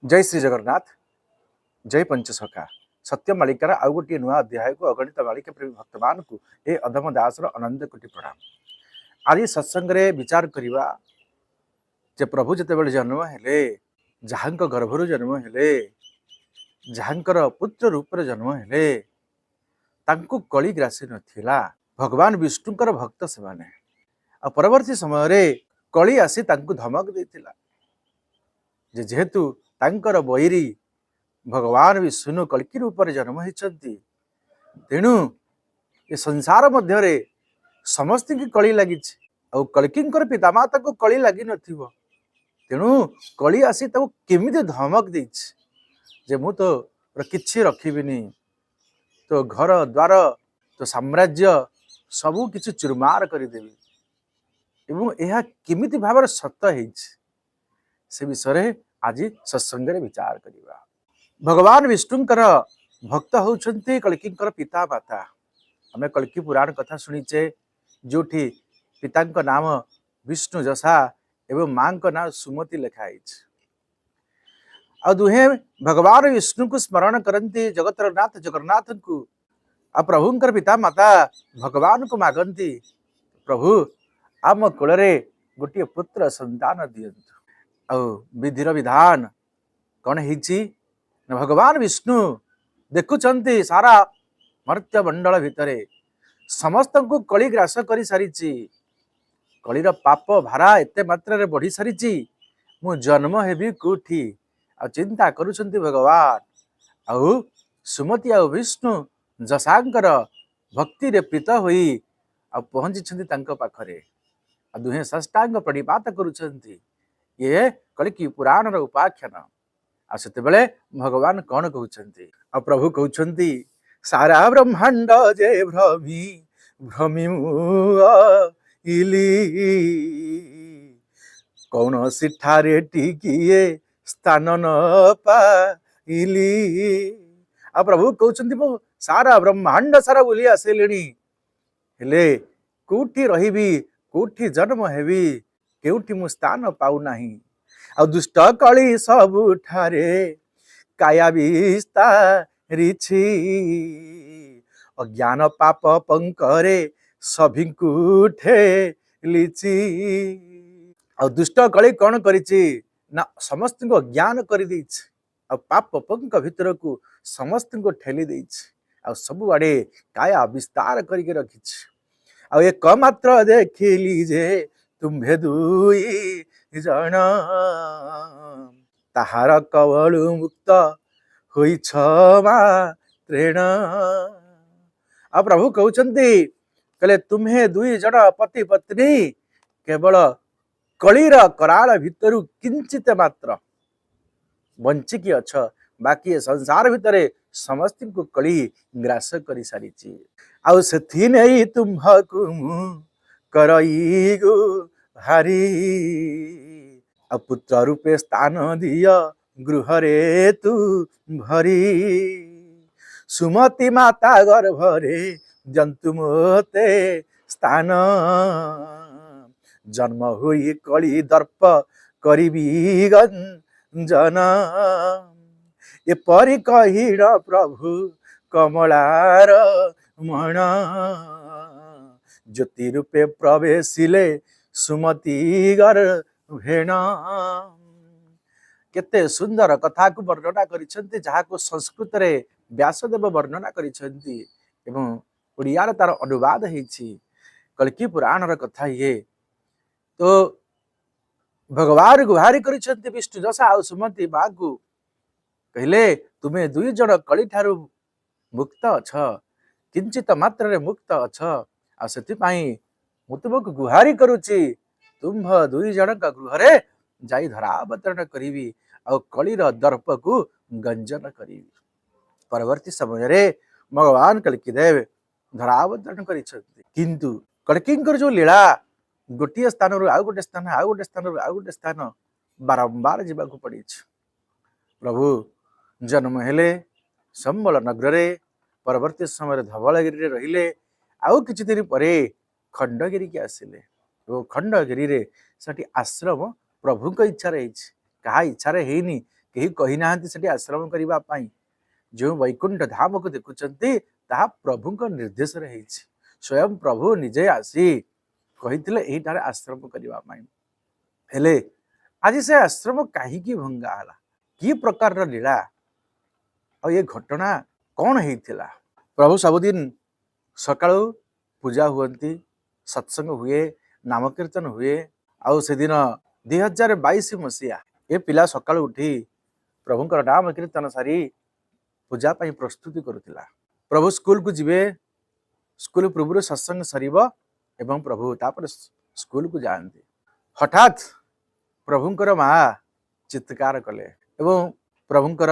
ଜୟ ଶ୍ରୀ ଜଗନ୍ନାଥ, ଜୟ ପଞ୍ଚସଖା। ସତ୍ୟ ମାଳିକାର ଆଉ ଗୋଟିଏ ନୂଆ ଅଧ୍ୟାୟକୁ ଅଗଣିତ ମାଳିକା ପ୍ରେମୀ ଭକ୍ତମାନଙ୍କୁ ଏ ଅଧମ ଦାସର ଅନନ୍ତ କୋଟି ପ୍ରଣାମ। ଆଜି ସତ୍ସଙ୍ଗରେ ବିଚାର କରିବା ଯେ ପ୍ରଭୁ ଯେତେବେଳେ ଜନ୍ମ ହେଲେ, ଯାହାଙ୍କ ଗର୍ଭରୁ ଜନ୍ମ ହେଲେ, ଯାହାଙ୍କର ପୁତ୍ର ରୂପରେ ଜନ୍ମ ହେଲେ, ତାଙ୍କୁ କଳି ଗ୍ରାସି ନଥିଲା। ଭଗବାନ ବିଷ୍ଣୁଙ୍କର ଭକ୍ତ ସେମାନେ। ଆଉ ପରବର୍ତ୍ତୀ ସମୟରେ କଳି ଆସି ତାଙ୍କୁ ଧମକ ଦେଇଥିଲା ଯେ ଯେହେତୁ ତାଙ୍କର ବୈରୀ ଭଗବାନ ବିଷ୍ଣୁ କଳ୍କି ରୂପରେ ଜନ୍ମ ହେଇଛନ୍ତି, ତେଣୁ ଏ ସଂସାର ମଧ୍ୟରେ ସମସ୍ତଙ୍କୁ କଳି ଲାଗିଛି ଆଉ କଳ୍କିଙ୍କର ପିତାମାତାକୁ କଳି ଲାଗିନଥିବ। ତେଣୁ କଳି ଆସି ତାକୁ କେମିତି ଧମକ ଦେଇଛି ଯେ ମୁଁ ତ କିଛି ରଖିବିନି, ତୋ ଘର ଦ୍ୱାର, ତୋ ସାମ୍ରାଜ୍ୟ ସବୁ କିଛି ଚୁରମାର କରିଦେବି। ଏବଂ ଏହା କେମିତି ଭାବରେ ସତ ହେଇଛି, ସେ ବିଷୟରେ ଆଜି ସତ୍ସଙ୍ଗରେ ବିଚାର କରିବା। ଭଗବାନ ବିଷ୍ଣୁଙ୍କର ଭକ୍ତ ହେଉଛନ୍ତି କଳ୍କିଙ୍କର ପିତା ମାତା। ଆମେ କଳ୍କି ପୁରାଣ କଥା ଶୁଣିଛେ, ଯୋଉଠି ପିତାଙ୍କ ନାମ ବିଷ୍ଣୁ ଯଶା ଏବଂ ମାଙ୍କ ନାଁ ସୁମତି ଲେଖା ହେଇଛି। ଆଉ ଦୁହେଁ ଭଗବାନ ବିଷ୍ଣୁଙ୍କୁ ସ୍ମରଣ କରନ୍ତି, ଜଗତର ନାଥ ଜଗନ୍ନାଥଙ୍କୁ। ଆଉ ପ୍ରଭୁଙ୍କର ପିତା ମାତା ଭଗବାନଙ୍କୁ ମାଗନ୍ତି, ପ୍ରଭୁ, ଆମ କୂଳରେ ଗୋଟିଏ ପୁତ୍ର ସନ୍ତାନ ଦିଅନ୍ତୁ। ଆଉ ବିଧିର ବିଧାନ କଣ ହେଇଛି ନା, ଭଗବାନ ବିଷ୍ଣୁ ଦେଖୁଛନ୍ତି ସାରା ମର୍ତ୍ତ୍ୟ ମଣ୍ଡଳ ଭିତରେ ସମସ୍ତଙ୍କୁ କଳି ଗ୍ରାସ କରି ସାରିଛି, କଳିର ପାପ ଭାରା ଏତେ ମାତ୍ରାରେ ବଢି ସାରିଛି, ମୁଁ ଜନ୍ମ ହେବି କୋଉଠି? ଆଉ ଚିନ୍ତା କରୁଛନ୍ତି ଭଗବାନ। ଆଉ ସୁମତି ଆଉ ବିଷ୍ଣୁ ଯଶାଙ୍କର ଭକ୍ତିରେ ପ୍ରୀତ ହୋଇ ଆଉ ପହଞ୍ଚିଛନ୍ତି ତାଙ୍କ ପାଖରେ। ଆଉ ଦୁହେଁ ସାଷ୍ଟାଙ୍ଗ ପ୍ରଣିପାତ କରୁଛନ୍ତି। ଇଏ କଳ୍କି ପୁରାଣର ଉପାଖ୍ୟାନ। ଆଉ ସେତେବେଳେ ଭଗବାନ କଣ କହୁଛନ୍ତି? ଆଉ ପ୍ରଭୁ କହୁଛନ୍ତି, ସାରା ବ୍ରହ୍ମାଣ୍ଡ ଯେ ଭ୍ରମି ଭ୍ରମି ଇଲି, କୌଣସି ଠାରେ ଟିକିଏ ସ୍ଥାନ ନ ପାଇଲି। ଆଉ ପ୍ରଭୁ କହୁଛନ୍ତି, ମୁଁ ସାରା ବ୍ରହ୍ମାଣ୍ଡ ସାରା ବୁଲି ଆସିଲିଣି, ହେଲେ କୋଉଠି ରହିବି, କୋଉଠି ଜନ୍ମ ହେବି, କେଉଁଠି ମୁଁ ସ୍ଥାନ ପାଉନାହିଁ। ଆଉ ଦୁଷ୍ଟ କଳି ସବୁଠାରେ କାୟା ବିସ୍ତାରିଛି, ଅଜ୍ଞାନ ପାପ ପଙ୍କରେ ସଭିଙ୍କୁ ଠେଲିଛି। ଆଉ ଦୁଷ୍ଟ କଳି କଣ କରିଛି ନା, ସମସ୍ତଙ୍କୁ ଅଜ୍ଞାନ କରିଦେଇଛି ଆଉ ପାପ ପଙ୍କ ଭିତରକୁ ସମସ୍ତଙ୍କୁ ଠେଲି ଦେଇଛି ଆଉ ସବୁଆଡେ କାୟା ବିସ୍ତାର କରିକି ରଖିଛି। ଆଉ ଏକ ମାତ୍ର ଦେଖିଲି ଯେ ତୁମ୍ଭେ ଦୁଇ ଜଣ, ତାହାର କବଳୁ ମୁକ୍ତ ହୋଇଛ ମାତ୍ରେଣ। ଆଉ ପ୍ରଭୁ କହୁଛନ୍ତି, କହିଲେ, ତୁମ୍ଭେ ଦୁଇ ଜଣ ପତି ପତ୍ନୀ କେବଳ କଳିର କରାଳ ଭିତରୁ କିଞ୍ଚିତ ମାତ୍ର ବଞ୍ଚିକି ଅଛ, ବାକି ଏ ସଂସାର ଭିତରେ ସମସ୍ତଙ୍କୁ କଳି ଗ୍ରାସ କରି ସାରିଛି। ଆଉ ସେଥି ନେଇ ତୁମ୍ଭକୁ ମୁଁ କରଇ ଗୁହାରି, ଆଉ ପୁତ୍ର ରୂପେ ସ୍ଥାନ ଦିଅ ଗୃହରେ ତୁ ଭରି। ସୁମତି ମାତା ଗର୍ଭରେ ଜନ୍ତୁ ମୋତେ ସ୍ଥାନ, ଜନ୍ମ ହୋଇ କଳି ଦର୍ପ କରିବି ଗଞ୍ଜନ। ଏପରି କହିଣ ପ୍ରଭୁ କମଳାର ମଣ, ଜ୍ୟୋତି ରୂପେ ପ୍ରବେଶିଲେ ସୁମତି ଗର୍ଭେଣ। କେତେ ସୁନ୍ଦର କଥାକୁ ବର୍ଣ୍ଣନା କରିଛନ୍ତି, ଯାହାକୁ ସଂସ୍କୃତରେ ବ୍ୟାସଦେବ ବର୍ଣ୍ଣନା କରିଛନ୍ତି ଏବଂ ଓଡ଼ିଆରେ ତାର ଅନୁବାଦ ହେଇଛି। କଳ୍କି ପୁରାଣର କଥା ଇଏ। ତ ଭଗବାନ ଗୁହାରି କରିଛନ୍ତି ବିଷ୍ଣୁ ଯଶା ଆଉ ସୁମତି ମାକୁ, କହିଲେ, ତୁମେ ଦୁଇ ଜଣ କଳି ଠାରୁ ମୁକ୍ତ ଅଛ, କିଞ୍ଚିତ ମାତ୍ରାରେ ମୁକ୍ତ ଅଛ, ଆଉ ସେଥିପାଇଁ ମୁଁ ତୁମକୁ ଗୁହାରି କରୁଛି, ତୁମ୍ଭ ଦୁଇ ଜଣଙ୍କ ଗୃହରେ ଯାଇ ଧରାବତରଣ କରିବି ଆଉ କଳିର ଦର୍ପକୁ ଗଞ୍ଜନ କରିବି। ପରବର୍ତ୍ତୀ ସମୟରେ ଭଗବାନ କଳ୍କିଦେବ ଧରାବତରଣ କରିଛନ୍ତି। କିନ୍ତୁ କଳ୍କିଙ୍କର ଯୋଉ ଲୀଳା, ଗୋଟିଏ ସ୍ଥାନରୁ ଆଉ ଗୋଟେ ସ୍ଥାନ, ଆଉ ଗୋଟେ ସ୍ଥାନରୁ ଆଉ ଗୋଟେ ସ୍ଥାନ ବାରମ୍ବାର ଯିବାକୁ ପଡ଼ିଛି। ପ୍ରଭୁ ଜନ୍ମ ହେଲେ ସମ୍ବଳ ନଗରରେ, ପରବର୍ତ୍ତୀ ସମୟରେ ଧବଳଗିରିରେ ରହିଲେ, ଆଉ କିଛି ଦିନ ପରେ ଖଣ୍ଡଗିରିକି ଆସିଲେ ଏବଂ ଖଣ୍ଡଗିରିରେ ସେଠି ଆଶ୍ରମ ପ୍ରଭୁଙ୍କ ଇଚ୍ଛାରେ ହେଇଛି, କାହା ଇଚ୍ଛାରେ ହେଇନି। କେହି କହିନାହାନ୍ତି ସେଠି ଆଶ୍ରମ କରିବା ପାଇଁ। ଯେଉଁ ବୈକୁଣ୍ଠ ଧାମକୁ ଦେଖୁଛନ୍ତି, ତାହା ପ୍ରଭୁଙ୍କ ନିର୍ଦ୍ଦେଶରେ ହେଇଛି। ସ୍ୱୟଂ ପ୍ରଭୁ ନିଜେ ଆସି କହିଥିଲେ ଏଇଠାରେ ଆଶ୍ରମ କରିବା ପାଇଁ। ହେଲେ ଆଜି ସେ ଆଶ୍ରମ କାହିଁକି ଭଙ୍ଗା ହେଲା? କି ପ୍ରକାରର ଲୀଳା ଆଉ ଏ ଘଟଣା କ'ଣ ହେଇଥିଲା? ପ୍ରଭୁ ସବୁଦିନ ସକାଳୁ ପୂଜା ହୁଅନ୍ତି, ସତ୍ସଙ୍ଗ ହୁଏ, ନାମକୀର୍ତ୍ତନ ହୁଏ। ଆଉ ସେଦିନ 2022 ମସିହା, ଏ ପିଲା ସକାଳୁ ଉଠି ପ୍ରଭୁଙ୍କର ନାମ କୀର୍ତ୍ତନ ସାରି ପୂଜା ପାଇଁ ପ୍ରସ୍ତୁତି କରୁଥିଲା। ପ୍ରଭୁ ସ୍କୁଲକୁ ଯିବେ, ସ୍କୁଲ ପୂର୍ବରୁ ସତ୍ସଙ୍ଗ ସରିବ ଏବଂ ପ୍ରଭୁ ତାପରେ ସ୍କୁଲକୁ ଯାଆନ୍ତି। ହଠାତ୍ ପ୍ରଭୁଙ୍କର ମା ଚିତ୍କାର କଲେ ଏବଂ ପ୍ରଭୁଙ୍କର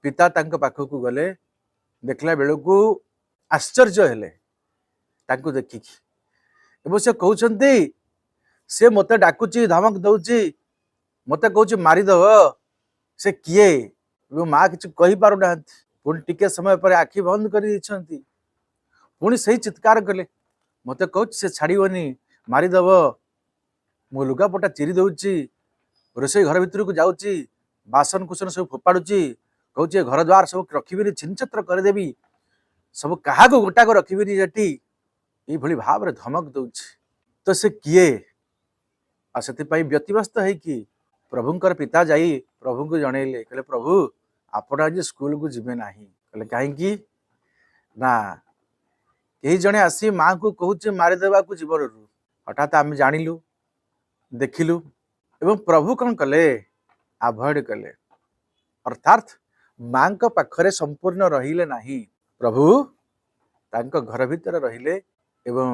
ପିତା ତାଙ୍କ ପାଖକୁ ଗଲେ। ଦେଖିଲା ବେଳକୁ ଆଶ୍ଚର୍ଯ୍ୟ ହେଲେ ତାଙ୍କୁ ଦେଖିକି ଏବଂ ସେ କହୁଛନ୍ତି, ସେ ମୋତେ ଡାକୁଛି, ଧମକ ଦଉଛି, ମୋତେ କହୁଛି ମାରିଦବ, ସେ କିଏ? ଏବଂ ମା କିଛି କହିପାରୁନାହାନ୍ତି। ପୁଣି ଟିକେ ସମୟ ପରେ ଆଖି ବନ୍ଦ କରିଦେଇଛନ୍ତି। ପୁଣି ସେଇ ଚିତ୍କାର କଲେ, ମୋତେ କହୁଛି ସେ ଛାଡ଼ିବନି, ମାରିଦବ, ମୋ ଲୁଗାପଟା ଚିରି ଦଉଛି, ରୋଷେଇ ଘର ଭିତରକୁ ଯାଉଛି, ବାସନ କୁସନ ସବୁ ଫୋପାଡୁଛି, କହୁଛି ଏ ଘର ଦ୍ୱାର ସବୁ ରଖିବିନି, ଛିନଛତ୍ର କରିଦେବି ସବୁ, କାହାକୁ ଗୋଟାକ ରଖିବିନି ସେଠି। ଏଇଭଳି ଭାବରେ ଧମକ ଦଉଛି। ତ ସେ କିଏ? ଆଉ ସେଥିପାଇଁ ବ୍ୟତିବ୍ୟସ୍ତ ହେଇକି ପ୍ରଭୁଙ୍କର ପିତା ଯାଇ ପ୍ରଭୁଙ୍କୁ ଜଣେଇଲେ। କହିଲେ, ପ୍ରଭୁ, ଆପଣ ଆଜି ସ୍କୁଲକୁ ଯିବେ ନାହିଁ। କହିଲେ, କାହିଁକି? ନା, କେହି ଜଣେ ଆସି ମାଙ୍କୁ କହୁଛି ମାରିଦେବାକୁ ଜୀବନରୁ। ହଠାତ୍ ଆମେ ଜାଣିଲୁ, ଦେଖିଲୁ ଏବଂ ପ୍ରଭୁ କ'ଣ କଲେ? ଆଭଏଡ କଲେ, ଅର୍ଥାତ୍ ମାଙ୍କ ପାଖରେ ସମ୍ପୂର୍ଣ୍ଣ ରହିଲେ ନାହିଁ। ପ୍ରଭୁ ତାଙ୍କ ଘର ଭିତରେ ରହିଲେ ଏବଂ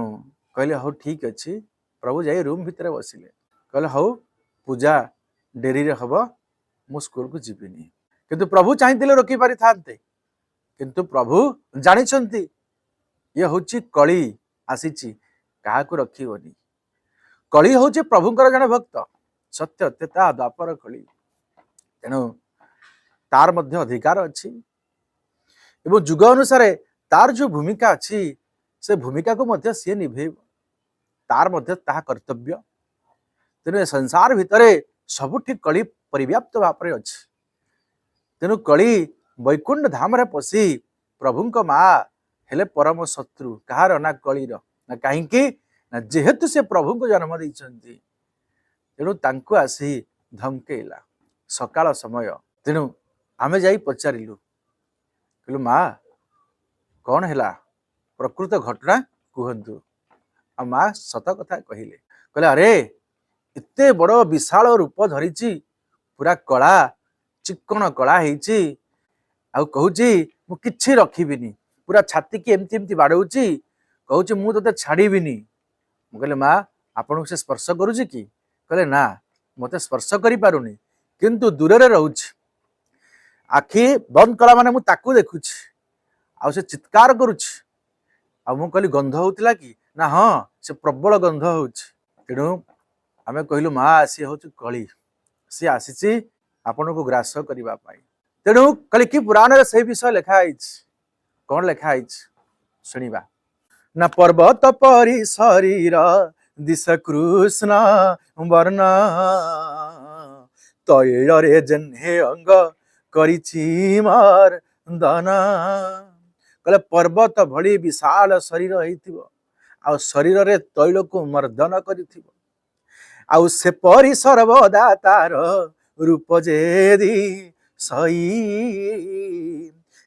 କହିଲେ, ହଉ, ଠିକ ଅଛି। ପ୍ରଭୁ ଯାଇ ରୁମ୍ ଭିତରେ ବସିଲେ। କହିଲେ, ହଉ, ପୂଜା ଡେରିରେ ହବ, ମୁଁ ସ୍କୁଲକୁ ଯିବିନି। କିନ୍ତୁ ପ୍ରଭୁ ଚାହିଁଥିଲେ ରୋକି ପାରିଥାନ୍ତେ। କିନ୍ତୁ ପ୍ରଭୁ ଜାଣିଛନ୍ତି ଇଏ ହଉଛି କଳି ଆସିଛି, କାହାକୁ ରଖିବନି। କଳି ହଉଛି ପ୍ରଭୁଙ୍କର ଜଣେ ଭକ୍ତ, ସତ୍ୟ, ତ୍ରେତା, ଦ୍ୱାପର କଳି। ତେଣୁ ତାର ମଧ୍ୟ ଅଧିକାର ଅଛି ଏବଂ ଯୁଗ ଅନୁସାରେ ତାର ଯୋଉ ଭୂମିକା ଅଛି, ସେ ଭୂମିକାକୁ ମଧ୍ୟ ସିଏ ନିଭେଇବ। ତାର ମଧ୍ୟ ତାହା କର୍ତ୍ତବ୍ୟ। ତେଣୁ ଏ ସଂସାର ଭିତରେ ସବୁଠି କଳି ପରିବ୍ୟାପ୍ତ ଭାବରେ ଅଛି। ତେଣୁ କଳି ବୈକୁଣ୍ଠ ଧାମରେ ପଶି ପ୍ରଭୁଙ୍କ ମା ହେଲେ ପରମ ଶତ୍ରୁ। କାହାର? ନା କଳିର। ନା କାହିଁକି? ନା ଯେହେତୁ ସେ ପ୍ରଭୁଙ୍କୁ ଜନ୍ମ ଦେଇଛନ୍ତି। ତେଣୁ ତାଙ୍କୁ ଆସି ଧମକେଇଲା ସକାଳ ସମୟ। ତେଣୁ ଆମେ ଯାଇ ପଚାରିଲୁ, କହିଲୁ, ମା, କ'ଣ ହେଲା? ପ୍ରକୃତ ଘଟଣା କୁହନ୍ତୁ। ଆଉ ମା ସତ କଥା କହିଲେ। କହିଲେ, ଆରେ, ଏତେ ବଡ଼ ବିଶାଳ ରୂପ ଧରିଛି, ପୁରା କଳା, ଚିକ୍କଣ କଳା ହେଇଛି ଆଉ କହୁଛି ମୁଁ କିଛି ରଖିବିନି। ପୁରା ଛାତିକି ଏମିତି ଏମିତି ବାଡ଼ଉଛି, କହୁଛି ମୁଁ ତୋତେ ଛାଡ଼ିବିନି। ମୁଁ କହିଲି, ମା, ଆପଣଙ୍କୁ ସେ ସ୍ପର୍ଶ କରୁଛି କି? କହିଲେ, ନା, ମୋତେ ସ୍ପର୍ଶ କରିପାରୁନି, କିନ୍ତୁ ଦୂରରେ ରହୁଛି। ଆଖି ବନ୍ଦ କଲା ମାନେ ମୁଁ ତାକୁ ଦେଖୁଛି ଆଉ ସେ ଚିତ୍କାର କରୁଛି। ଆଉ ମୁଁ କହିଲି, ଗନ୍ଧ ହଉଥିଲା କି? ନା, ହଁ, ସେ ପ୍ରବଳ ଗନ୍ଧ ହଉଛି। ତେଣୁ ଆମେ କହିଲୁ, ମା, ସିଏ ହଉଛି କଳି, ସିଏ ଆସିଛି ଆପଣଙ୍କୁ ଗ୍ରାସ କରିବା ପାଇଁ। ତେଣୁ କଳ୍କି ପୁରାଣରେ ସେଇ ବିଷୟ ଲେଖା ହେଇଛି। କଣ ଲେଖା ହେଇଛି ଶୁଣିବା। ନା, ପର୍ବତ ପରି ଶରୀର ଦିଶ କୃଷ୍ଣ ବର୍ଣ୍ଣ, ତୈଳରେ ଯେହ୍ନେ ଅଙ୍ଗ କରିଛି ମର୍ଦନ। କହିଲେ, ପର୍ବତ ଭଳି ବିଶାଳ ଶରୀର ହେଇଥିବ ଆଉ ଶରୀରରେ ତୈଳକୁ ମର୍ଦନ କରିଥିବ। ଆଉ ସେପରି ସର୍ବଦା ତାର ରୂପ ଯେ ଦିଶଇ,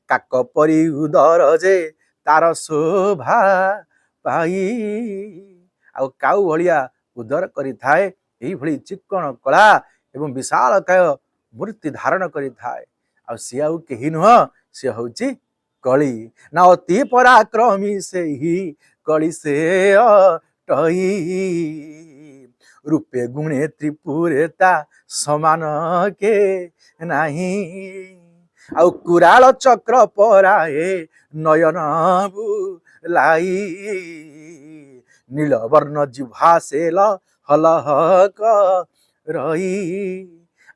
କାକ ପରି ଉଦର ଯେ ତାର ଶୋଭା ପାଇ। ଆଉ କାଉ ଭଳିଆ ଉଦର କରିଥାଏ। ଏଇଭଳି ଚିକ୍କଣ କଳା ଏବଂ ବିଶାଳକାୟ ମୂର୍ତ୍ତି ଧାରଣ କରିଥାଏ। ଆଉ ସିଏ ଆଉ କେହି ନୁହଁ, ସିଏ ହଉଛି କଳି। ନା, ଅତି ପରାକ୍ରମୀ ସେହି କଳି ସେ ଅଟଇ, ରୂପେ ଗୁଣେ ତ୍ରିପୁରେ ତା ସମାନ କେ ନାହିଁ। ଆଉ କୁରାଳ ଚକ୍ର ପରାଏ ନୟନ ବୁଲାଇ, ନୀଳବର୍ଣ୍ଣ ଜିହ୍ବା ସେ ଲହ ରଇ।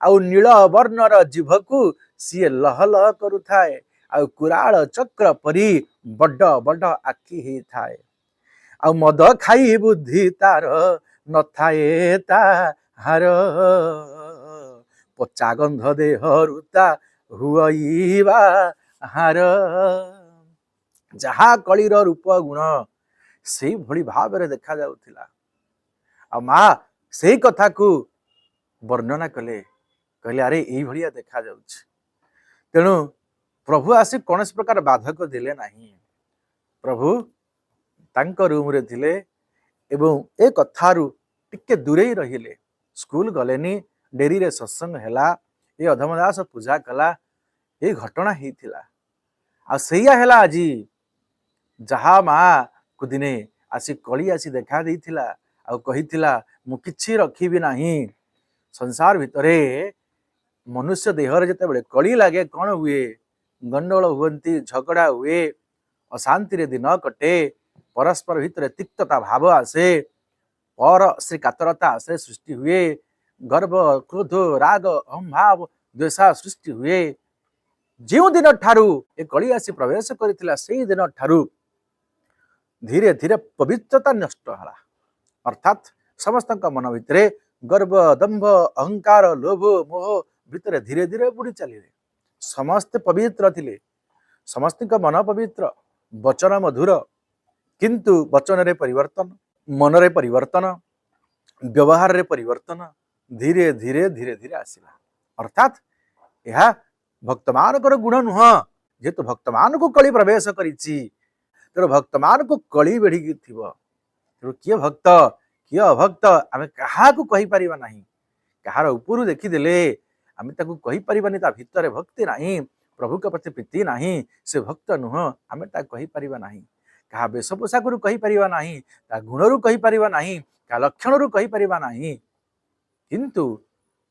ଆଉ ନୀଳ ବର୍ଣ୍ଣର ଜିଭକୁ ସିଏ ଲହ ଲହ କରୁଥାଏ। ଆଉ କୁରାଳ ଚକ୍ର ପରି ବଡ ବଡ ଆଖି ହେଇଥାଏ। ଆଉ ମଦ ଖାଇ ବୁଦ୍ଧି ତାର ନଥାଏ ତାହାର, ପଚା ଗନ୍ଧ ଦେହରୁ ତା ହୁଅଇ ବାହାର। ଯାହା କଳିର ରୂପ ଗୁଣ ସେଇଭଳି ଭାବରେ ଦେଖାଯାଉଥିଲା। ଆଉ ମା ସେଇ କଥାକୁ ବର୍ଣ୍ଣନା କଲେ, କହିଲେ ଆରେ ଏଇଭଳିଆ ଦେଖାଯାଉଛି। ତେଣୁ ପ୍ରଭୁ ଆସି କୌଣସି ପ୍ରକାର ବାଧକ ଦେଲେ ନାହିଁ। ପ୍ରଭୁ ତାଙ୍କ ରୁମରେ ଥିଲେ ଏବଂ ଏ କଥାରୁ ଟିକେ ଦୂରେଇ ରହିଲେ। ସ୍କୁଲ ଗଲେନି, ଡେରିରେ ସତ୍ସଙ୍ଗ ହେଲା, ଏ ଅଧମ ଦାସ ପୂଜା କଲା, ଏ ଘଟଣା ହେଇଥିଲା। ଆଉ ସେଇଆ ହେଲା ଆଜି, ଯାହା ମାକୁ ଦିନେ ଆସି କଳି ଆସି ଦେଖା ଦେଇଥିଲା ଆଉ କହିଥିଲା ମୁଁ କିଛି ରଖିବି ନାହିଁ। ସଂସାର ଭିତରେ ମନୁଷ୍ୟ ଦେହରେ ଯେତେବେଳେ କଳି ଲାଗେ କ'ଣ ହୁଏ? ଗଣ୍ଡଗୋଳ ହୁଅନ୍ତି, ଝଗଡ଼ା ହୁଏ, ଅଶାନ୍ତିରେ ଦିନ କଟେ, ପରସ୍ପର ଭିତରେ ତିକ୍ତତା ଭାବ ଆସେ, ପର ଶ୍ରୀ କାତରତା ଆସେ, ସୃଷ୍ଟି ହୁଏ, ଗର୍ବ, କ୍ରୋଧ, ରାଗ, ଅହଂଭାବ, ଦ୍ୱେଷା ସୃଷ୍ଟି ହୁଏ। ଯେଉଁ ଦିନ ଠାରୁ ଏ କଳି ଆସି ପ୍ରବେଶ କରିଥିଲା, ସେଇ ଦିନ ଠାରୁ ଧୀରେ ଧୀରେ ପବିତ୍ରତା ନଷ୍ଟ ହେଲା। ଅର୍ଥାତ୍ ସମସ୍ତଙ୍କ ମନ ଭିତରେ ଗର୍ବ, ଦମ୍ଭ, ଅହଙ୍କାର, ଲୋଭ, ମୋହ ଭିତରେ ଧୀରେ ଧୀରେ ବୁଡ଼ି ଚାଲିଲେ। ସମସ୍ତେ ପବିତ୍ର ଥିଲେ, ସମସ୍ତଙ୍କ ମନ ପବିତ୍ର, ବଚନ ମଧୁର, କିନ୍ତୁ ବଚନରେ ପରିବର୍ତ୍ତନ, ମନରେ ପରିବର୍ତ୍ତନ, ବ୍ୟବହାରରେ ପରିବର୍ତ୍ତନ ଧୀରେ ଧୀରେ ଧୀରେ ଧୀରେ ଆସିଲା। ଅର୍ଥାତ୍ ଏହା ଭକ୍ତମାନଙ୍କର ଗୁଣ ନୁହଁ। ଯେହେତୁ ଭକ୍ତମାନଙ୍କୁ କଳି ପ୍ରବେଶ କରିଛି, ତେଣୁ ଭକ୍ତମାନଙ୍କୁ କଳି ବେଢ଼ିକି ଥିବ। ତେଣୁ କିଏ ଭକ୍ତ କିଏ ଅଭକ୍ତ ଆମେ କାହାକୁ କହିପାରିବା ନାହିଁ। କାହାର ଉପରୁ ଦେଖିଦେଲେ ଆମେ ତାକୁ କହିପାରିବାନି ତା ଭିତରେ ଭକ୍ତି ନାହିଁ, ପ୍ରଭୁଙ୍କ ପ୍ରତି ପ୍ରୀତି ନାହିଁ, ସେ ଭକ୍ତ ନୁହଁ, ଆମେ ତାକୁ କହିପାରିବା ନାହିଁ। କାହା ବେଶ ପୋଷାକରୁ କହିପାରିବା ନାହିଁ, ତା ଗୁଣରୁ କହିପାରିବା ନାହିଁ, କାହା ଲକ୍ଷଣରୁ କହିପାରିବା ନାହିଁ। କିନ୍ତୁ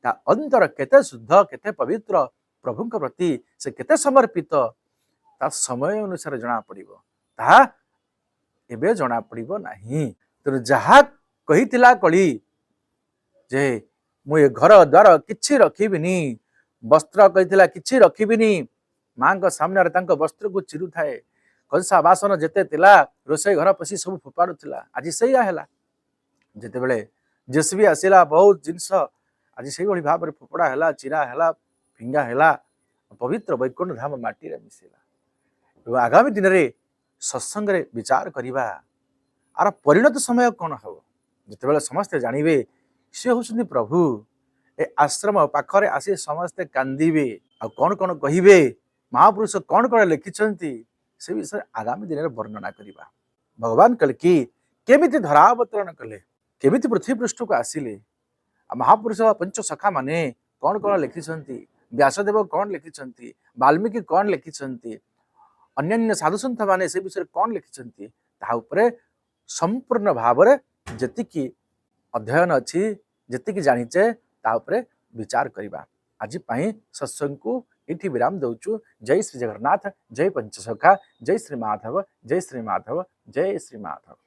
ତା ଅନ୍ତର କେତେ ଶୁଦ୍ଧ, କେତେ ପବିତ୍ର, ପ୍ରଭୁଙ୍କ ପ୍ରତି ସେ କେତେ ସମର୍ପିତ, ତା ସମୟ ଅନୁସାରେ ଜଣାପଡ଼ିବ, ତାହା ଏବେ ଜଣାପଡ଼ିବ ନାହିଁ। ତେଣୁ ଯାହା କହିଥିଲା କଳି ଯେ ମୁଁ ଏ ଘର ଦ୍ୱାର କିଛି ରଖିବିନି, ବସ୍ତ୍ର କହିଥିଲା କିଛି ରଖିବିନି, ମାଙ୍କ ସାମ୍ନାରେ ତାଙ୍କ ବସ୍ତ୍ରକୁ ଚିରୁଥାଏ, କଂସା ବାସନ ଯେତେ ଥିଲା ରୋଷେଇ ଘର ପଶି ସବୁ ଫୋପାଡୁଥିଲା। ଆଜି ସେଇଆ ହେଲା। ଯେତେବେଳେ ଜେସିବି ଆସିଲା, ବହୁତ ଜିନିଷ ଆଜି ସେଇଭଳି ଭାବରେ ଫୋପଡ଼ା ହେଲା, ଚିରା ହେଲା, ଫିଙ୍ଗା ହେଲା, ପବିତ୍ର ବୈକୁଣ୍ଠ ଧାମ ମାଟିରେ ମିଶିଲା। ଏବଂ ଆଗାମୀ ଦିନରେ ସତ୍ସଙ୍ଗରେ ବିଚାର କରିବା ଆର ପରିଣତ ସମୟ କ'ଣ ହେବ, ଯେତେବେଳେ ସମସ୍ତେ ଜାଣିବେ ସେ ହେଉଛନ୍ତି ପ୍ରଭୁ। ଏ ଆଶ୍ରମ ପାଖରେ ଆସି ସମସ୍ତେ କାନ୍ଦିବେ ଆଉ କ'ଣ କ'ଣ କହିବେ, ମହାପୁରୁଷ କ'ଣ କ'ଣ ଲେଖିଛନ୍ତି ସେ ବିଷୟରେ ଆଗାମୀ ଦିନରେ ବର୍ଣ୍ଣନା କରିବା। ଭଗବାନ କଳ୍କୀ କେମିତି ଧରାବତରଣ କଲେ, କେମିତି ପୃଥିବୀ ପୃଷ୍ଠକୁ ଆସିଲେ, ଆଉ ମହାପୁରୁଷ ପଞ୍ଚ ସଖା ମାନେ କ'ଣ କ'ଣ ଲେଖିଛନ୍ତି, ବ୍ୟାସଦେବ କ'ଣ ଲେଖିଛନ୍ତି, ବାଲ୍ମୀକି କ'ଣ ଲେଖିଛନ୍ତି, ଅନ୍ୟାନ୍ୟ ସାଧୁସନ୍ଥ ମାନେ ସେ ବିଷୟରେ କ'ଣ ଲେଖିଛନ୍ତି, ତାହା ଉପରେ ସମ୍ପୂର୍ଣ୍ଣ ଭାବରେ ଯେତିକି ଅଧ୍ୟୟନ ଅଛି, ଯେତିକି ଜାଣିଛେ, ତା ଉପରେ ବିଚାର କରିବା। ଆଜି ପାଇଁ ସତ୍ସଙ୍ଗକୁ ଏଠି ବିରାମ ଦେଉଛୁ। ଜୟ ଶ୍ରୀ ଜଗନ୍ନାଥ, ଜୟ ପଞ୍ଚସଖା, ଜୟ ଶ୍ରୀ ମାଧବ, ଜୟ ଶ୍ରୀ ମାଧବ, ଜୟ ଶ୍ରୀ ମାଧବ।